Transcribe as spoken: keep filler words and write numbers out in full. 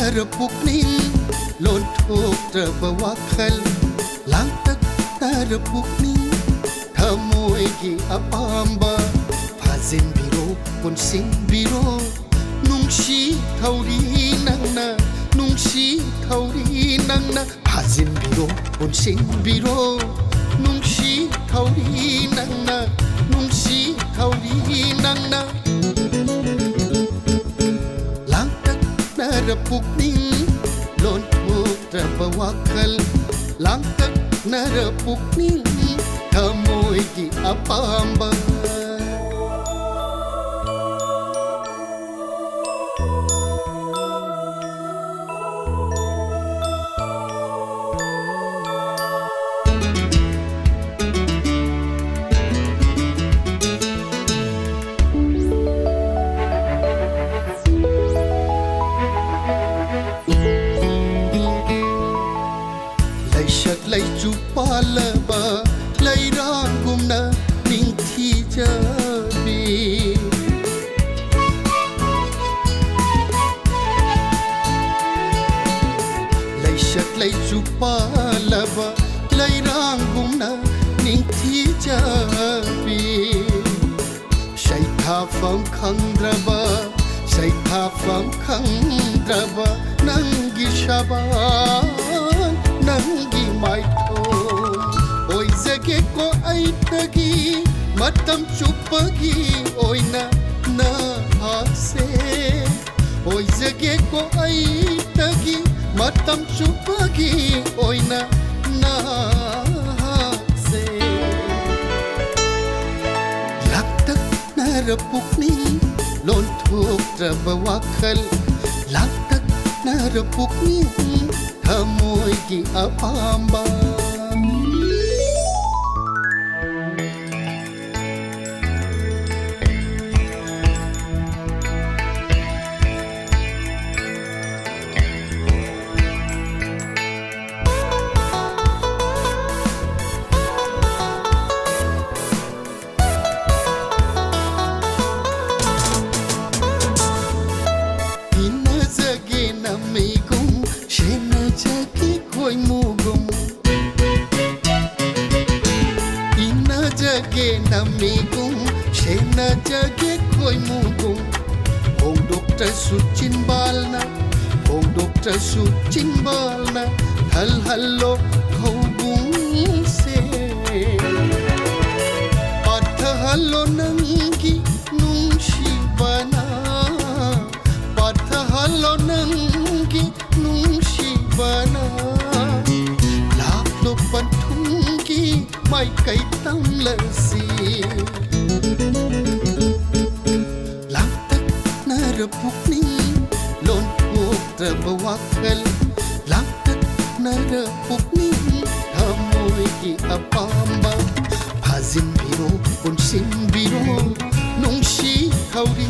ꯄꯨꯛꯅꯤꯡ, ꯂꯣꯟꯊꯣꯛꯇ꯭ꯔꯕ ꯋꯥꯈꯜ, ꯂꯥꯡꯇꯛꯅꯔ ꯄꯨꯛꯅꯤꯡ, ꯊꯃꯣꯏꯒꯤ ꯑꯄꯥꯝꯕ ꯐꯥꯖꯤꯟꯕꯤꯔꯣ, ꯄꯨꯟꯁꯤꯟꯕꯤꯔꯣ꯫ ꯅꯨꯡꯁꯤ ꯊꯧꯔꯤ ꯅꯪꯅ, ꯅꯨꯡꯁꯤ ꯊꯧꯔꯤ ꯅꯪꯅ ꯐꯥꯖꯤꯟꯕꯤꯔꯣ, ꯄꯨꯟꯁꯤꯟꯕꯤꯔꯣ꯫ ꯅꯨꯡꯁꯤ ꯊꯧꯔꯤ ꯅꯪꯅ, ꯅꯨꯡꯁꯤ ꯊꯧꯔꯤ ꯅꯪꯅ꯫ ꯂꯥꯡꯇꯛꯅꯔ ꯄꯨꯛꯅꯤꯡ, ꯂꯣꯟꯊꯣꯛꯇ꯭ꯔꯕ ꯋꯥꯈꯜ, ꯂꯥꯡꯇꯛꯅꯔ ꯄꯨꯛꯅꯤꯡ, ꯊꯃꯣꯏꯒꯤ ꯑꯄꯥꯝꯕ꯫ ꯂꯩꯁꯛ ꯂꯩꯆꯨ ꯄꯥꯜꯂꯕ ꯂꯩꯔꯥꯡꯒꯨꯝꯅ ꯅꯤꯡꯊꯤꯖꯕꯤ꯫ ꯂꯩꯁꯛ ꯂꯩꯆꯨ ꯄꯥꯜꯂꯕ ꯂꯩꯔꯥꯡꯒꯨꯝꯅ ꯅꯤꯡꯊꯤꯖꯕꯤ꯫ ꯁꯩꯊꯥꯐꯝ ꯈꯪꯗ꯭ꯔꯕ, ꯁꯩꯊꯥꯐꯝ ꯈꯪꯗ꯭ꯔꯕ ꯅꯪꯒꯤ ꯁꯕꯥꯟ, ꯅꯪꯒꯤ ꯃꯥꯏꯊꯣꯡ ꯑꯣꯏꯖꯒꯦꯀꯣ ꯑꯩꯇꯒꯤ, ꯃꯇꯝ ꯆꯨꯞꯄꯒꯤ ꯑꯣꯏꯅ ꯅꯍꯥꯛꯁꯦ꯫ ꯑꯣꯏꯖꯒꯦꯀꯣ ꯑꯩꯇꯒꯤ, ꯃꯇꯝ ꯆꯨꯞꯄꯒꯤ ꯑꯣꯏꯅ ꯅꯍꯥꯛꯁꯦ꯫ ꯂꯥꯡꯇꯛꯅꯔ ꯄꯨꯛꯅꯤꯡ, ꯂꯣꯟꯊꯣꯛꯇ꯭ꯔꯕ ꯋꯥꯈꯜ, ꯂꯥꯡꯇꯛꯅꯔ ꯄꯨꯛꯅꯤꯡ, ꯊꯃꯣꯏꯒꯤ ꯑꯄꯥꯝꯕ꯫ ꯏꯟꯅꯖꯒꯦ ꯅꯃꯦ ꯁꯨ ꯆꯤꯟꯕꯥꯜꯅ ꯐꯣꯡꯗꯣꯛꯇ꯭ꯔꯁꯨ ꯆꯤꯟꯕꯥꯜꯅ ꯊꯜꯍꯜꯂꯣ ꯍꯧꯕꯨꯡꯁꯦ꯫ ꯄꯥꯊꯍꯜꯂꯣ ꯅꯪꯒꯤ ꯅꯨꯡꯁꯤꯕꯅ, ꯄꯥꯊꯍꯜꯂꯣ ꯅꯪꯒꯤ ꯅꯨꯡꯁꯤꯕꯅ꯫ ꯂꯥꯛꯂꯣ ꯄꯟꯊꯨꯡꯒꯤ ꯃꯥꯏꯀꯩ ꯇꯝꯂꯁꯤ꯫ ꯂꯥꯡꯇꯛꯅꯔ ꯄꯨꯛꯅꯤꯡ ꯂꯣꯟꯊꯣꯛꯇ꯭ꯔꯕ ꯋꯥꯈꯜ, ꯂꯥꯡꯇꯛꯅꯔ ꯄꯨꯛꯅꯤꯡ ꯊꯃꯣꯏꯒꯤ ꯑꯄꯥꯝꯕ ꯐꯥꯖꯤꯟꯕꯤꯔꯣ, ꯄꯨꯟꯁꯤꯟꯕꯤꯔꯣ ꯅꯨꯡꯁꯤ ꯊꯧꯔꯤ